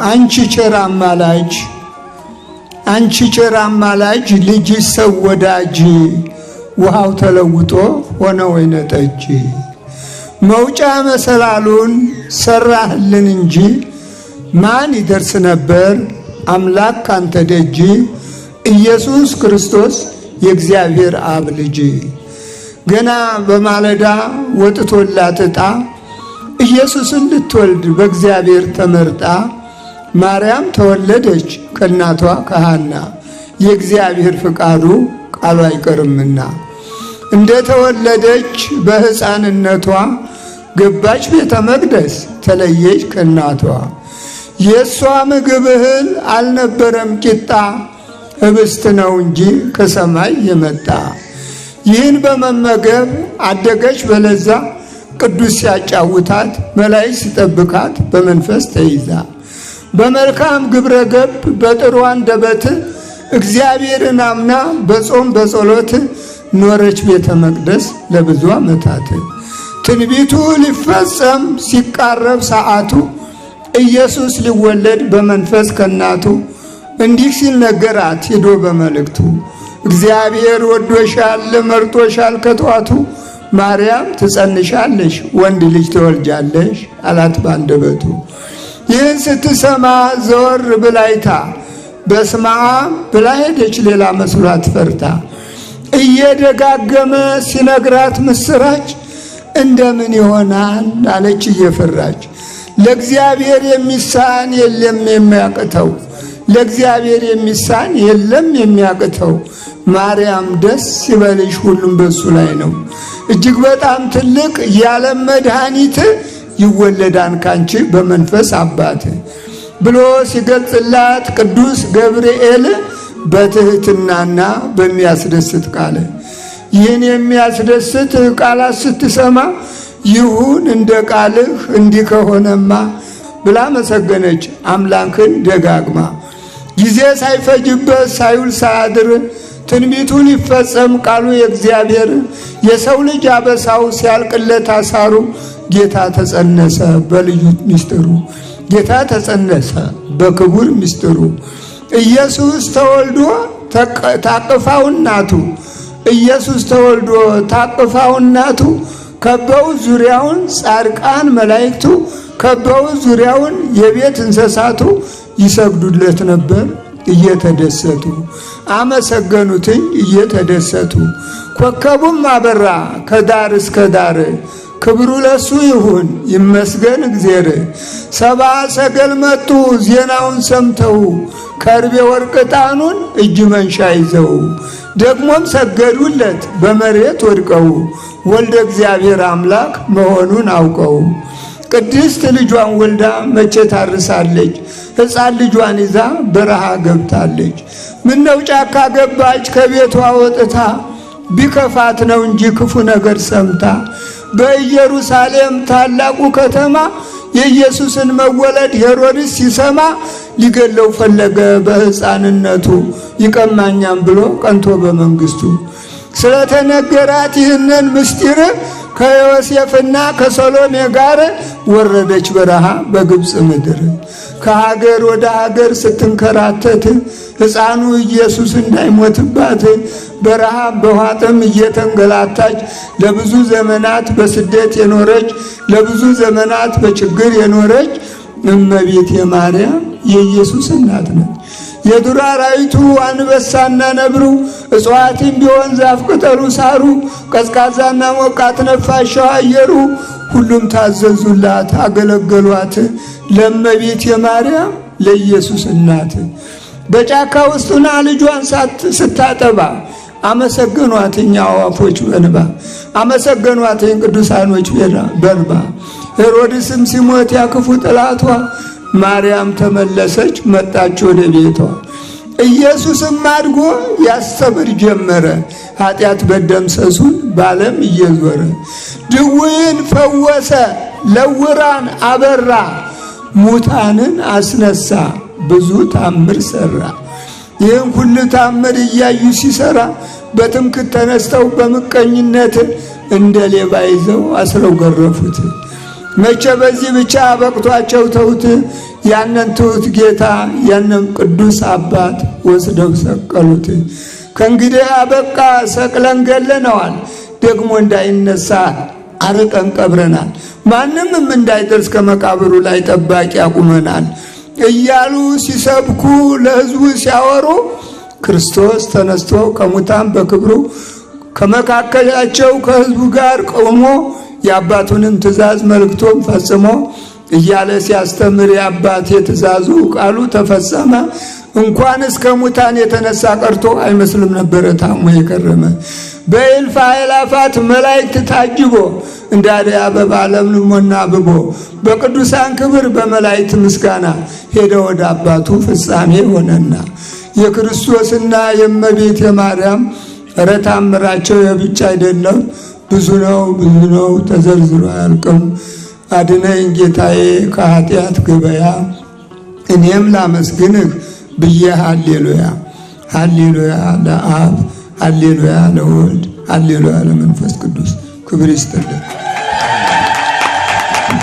አንቺ ቸር አማላጅ፣ አንቺ ቸር አማላጅ፣ ልጅሽ ሰው ወዳጅ፣ ውሃው ተለውጦ ሆነ ወይነ ጠጅ። መውጫ መሰላሉን ሰራህልን እንጂ ማን ይደርስ ነበር አምላክ ካንተ ደጅ። ኢየሱስ ክርስቶስ የእግዚአብሔር አብ ልጅ። ገና በማለዳ ወጥቶላት ዕጣ ኢየሱስን ልትወልድ በእግዚአብሔር ተመርጣ ማርያም ተወለደች ከእናቷ ከሐና፣ የእግዚአብሔር ፍቃዱ ቃሉ አይቀርምና። እንደ ተወለደች በሕፃንነቷ ገባች ቤተ መቅደስ ተለየች ከእናቷ። የእሷ ምግብ እህል አልነበረም ቂጣ፣ ህብስት ነው እንጂ ከሰማይ የመጣ። ይህን በመመገብ አደገች በለዛ፣ ቅዱስ ሲያጫውታት መላእክት ሲጠብቃት በመንፈስ ተይዛ። በመልካም ግብረ ገብ በጥሩ አንደበት እግዚአብሔርን አምና በጾም በጸሎት ኖረች ቤተ መቅደስ ለብዙ ዓመታት። ትንቢቱ ሊፈጸም ሲቃረብ ሰዓቱ ኢየሱስ ሊወለድ በመንፈስ ከናቱ እንዲህ ሲል ነገራት ሄዶ በመልእክቱ፣ እግዚአብሔር ወዶሻል መርጦሻል ከጠዋቱ፣ ማርያም ትጸንሻለሽ ወንድ ልጅ ትወልጃለሽ አላት ባንደበቱ። ይህን ስትሰማ ዘወር ብላይታ በስመ አብ ብላ ሄደች ሌላ መስሏት ፈርታ። እየደጋገመ ሲነግራት ምስራች እንደምን ይሆናል አለች እየፈራች። ለእግዚአብሔር የሚሳን የለም የሚያቅተው፣ ለእግዚአብሔር የሚሳን የለም የሚያቅተው። ማርያም ደስ ይበልሽ ሁሉም በሱ ላይ ነው። እጅግ በጣም ትልቅ የዓለም መድኃኒት ይወለዳን ካንቺ በመንፈስ አባት ብሎ ሲገልጽላት ቅዱስ ገብርኤል በትህትናና በሚያስደስት ቃል። ይህን የሚያስደስት ቃላት ስትሰማ ይሁን እንደ ቃልህ እንዲህ ከሆነማ ብላ መሰገነች አምላክን ደጋግማ። ጊዜ ሳይፈጅበት ሳይውል ሳያድር ትንቢቱ ሊፈጸም ቃሉ የእግዚአብሔር፣ የሰው ልጅ አበሳው ሲያልቅለት አሳሩ ጌታ ተጸነሰ በልዩ ምስጢሩ፣ ጌታ ተጸነሰ በክቡር ምስጢሩ። ኢየሱስ ተወልዶ ታቅፋው እናቱ፣ ኢየሱስ ተወልዶ ታቅፋው እናቱ፣ ከበው ዙሪያውን ጻድቃን መላእክቱ፣ ከበው ዙሪያውን የቤት እንስሳቱ ይሰግዱለት ነበር እየተደሰቱ፣ አመሰገኑትኝ እየተደሰቱ። ኮከቡም አበራ ከዳር እስከ ዳር፣ ክብሩ ለሱ ይሁን ይመስገን እግዜር። ሰብአ ሰገል መጡ ዜናውን ሰምተው ከርቤ ወርቅ ዕጣኑን እጅ መንሻ ይዘው፣ ደግሞም ሰገዱለት በመሬት ወድቀው ወልደ እግዚአብሔር አምላክ መሆኑን አውቀው። ቅድስት ልጇን ወልዳ መቼ ታርሳለች? ሕፃን ልጇን ይዛ በረሃ ገብታለች። ምነው ጫካ ገባች ከቤቷ ወጥታ፣ ቢከፋት ነው እንጂ ክፉ ነገር ሰምታ። በኢየሩሳሌም ታላቁ ከተማ የኢየሱስን መወለድ ሄሮድስ ሲሰማ ሊገለው ፈለገ በሕፃንነቱ፣ ይቀማኛም ብሎ ቀንቶ በመንግስቱ። ስለተነገራት ይህንን ምስጢር ከዮሴፍና ከሰሎሜ ጋር ወረደች በረሃ በግብፅ ምድር። ከሀገር ወደ ሀገር ስትንከራተት ሕፃኑ ኢየሱስ እንዳይሞትባት በረሃብ በውሃ ጥም እየተንገላታች ለብዙ ዘመናት በስደት የኖረች፣ ለብዙ ዘመናት በችግር የኖረች እመቤቴ ማርያም የኢየሱስ እናት ነች። የዱር አራዊቱ አንበሳና ነብሩ፣ እጽዋትም ቢሆን ዛፍ ቅጠሉ ሳሩ፣ ቀዝቃዛና ሞቃት ነፋሻው አየሩ ሁሉም ታዘዙላት አገለገሏት ለእመቤቴ ማርያም ለኢየሱስ እናት። በጫካ ውስጥ ሆና ልጇን ስታጠባ አመሰገኗት እኛ አዕዋፎች በንባ፣ አመሰገኗት ቅዱሳኖች በንባ። ሄሮድስም ሲሞት ያክፉ ጠላቷ ማርያም ተመለሰች መጣች ወደ ቤቷ። ኢየሱስም አድጎ ያስተምር ጀመረ ኃጢአት በደምሰሱን ባለም እየዞረ። ድውይን ፈወሰ ለውራን አበራ ሙታንን አስነሳ ብዙ ታምር ሰራ። ይህን ሁሉ ታምር እያዩ ሲሰራ በትምክህት ተነስተው በምቀኝነት እንደ ሌባ ይዘው አስረው ገረፉት። መቼ በዚህ ብቻ በቅቷቸው ተውት። ያንን ትሑት ጌታ ያንን ቅዱስ አባት ወስደው ሰቀሉት። ከእንግዲህ አበቃ፣ ሰቅለን ገለነዋል። ደግሞ እንዳይነሳ አርቀን ቀብረናል። ማንምም እንዳይደርስ ከመቃብሩ ላይ ጠባቂ አቁመናል እያሉ ሲሰብኩ ለሕዝቡ ሲያወሩ ክርስቶስ ተነስቶ ከሙታን በክብሩ ከመካከላቸው ከሕዝቡ ጋር ቆሞ የአባቱንም ትእዛዝ መልእክቶም ፈጽሞ እያለ ሲያስተምር የአባት የትእዛዙ ቃሉ ተፈጸመ። እንኳን እስከ ሙታን የተነሳ ቀርቶ አይመስልም ነበረ ታሞ የከረመ። በእልፍ አእላፋት መላእክት ታጅቦ እንደ አደይ አበባ ለምልሞና አብቦ በቅዱሳን ክብር በመላእክት ምስጋና ሄደ ወደ አባቱ ፍጻሜ ሆነና። የክርስቶስና የእመቤት የማርያም ኧረ ታምራቸው የብቻ አይደለም፣ ብዙ ነው፣ ብዙ ነው፣ ተዘርዝሮ አያልቅም። አድነኝ ጌታዬ ከኃጢአት ገበያ፣ እኔም ላመስግንህ ብዬ ሃሌሉያ። ሃሌሉያ ለአብ፣ ሃሌሉያ ለወልድ፣ ሃሌሉያ ለመንፈስ ቅዱስ። ክብር ይስጥልን።